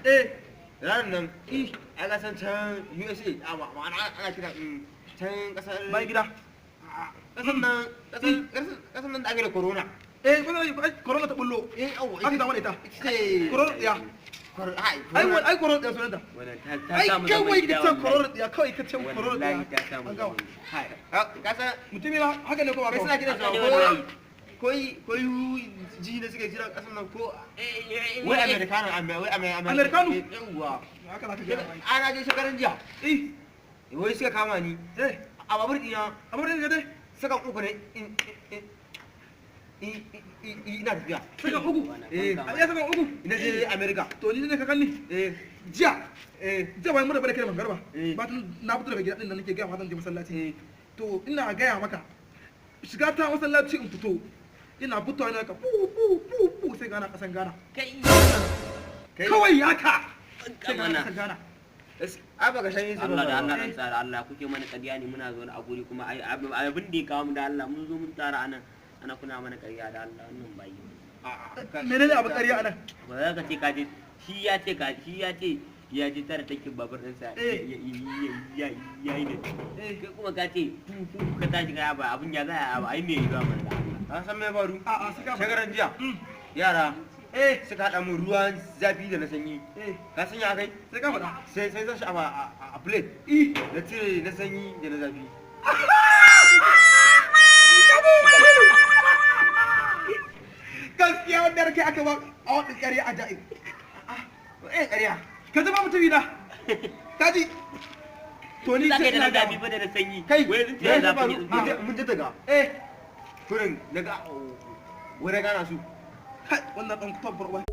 Ranar nan, ai ka san can USA, a ma'ana ana kira can kasar Bayan gida. Kasar nan, kasar nan da ake da corona. Eh, wannan corona ta bullo. Eh, awo. Aka dawo da ita. Ita ce. Corona ya. Ai, Ai, wani ai corona ya sunanta. Wannan ta Ai samu zaman kawai gida ka ce wallahi. corona ya, kawai ka ce corona ya. Wallahi ta samu An gama. zaman. Hai, ka san Mutumi na, haka ne ko ba kai ka? suna kiran su Haka ne ko wallahi. ko ji ne suke jira kasan nan ko wai Americano, wai Americano? Yawwa. Haka za ka gaya mai. Ana je shekaran jiya. Eh. Wai suka kama ni. Eh. A babur dina. Amma dai dai Sakan 3 ne in ina tafiya. Sakan 3? Eh. A iya sakan 3? Ina je America. To ni ne ka kalli. Eh. Jiya. Eh. Jiya bayan mun rabu da kai da mangarba. Eh. Ba tun na fito daga gida din nan nake gaya maka zan je masallaci. Eh. To ina gaya maka, shiga ta masallaci in fito. Ina fitowa ina ka pu pu pu pu, sai gana kasan Gana. Kai. Kai. Kawai haka. Sai gana Mana. kasan Gana. Ai baka shan yin Allah da Allah ran tsara Allah kuke mana ƙarya ne, muna zaune a guri kuma ai abin da ya kawo mu da Allah mun zo mun tsara anan ana kuna mana ƙarya da Allah, wannan ba yi. Menene abu ƙarya anan? Ba za ka ce ka je, shi ya ce ka, shi ya ce ya je tara tankin babur ɗinsa Eh. ya ya yi da Eh. kai kuma ka ce fu fu ka tashi ka ba abin ya za a ba ai me yi ba mana da Allah. An san me faru? A a, saka. Shekaran jiya. Yara Eh. suka haɗa mun ruwan zafi da na sanyi. Eh. Ka san ya kai? Sai ka faɗa. Sai zan shi a plate. Eh. Na cire na sanyi da na zafi. Gaskiya wanda rake aka ba a wadin ƙarya a ja'i. Eh, ƙarya. Ka zama mutumi na. Ka ji. To ni Za ka sai yi da ina na zafi ga. fa da na sanyi. Kai, wai sun ce me ya da faru? zafi. Mun je daga. Eh. Kurin daga wurin gana su. Kai wannan ɗan tabbar.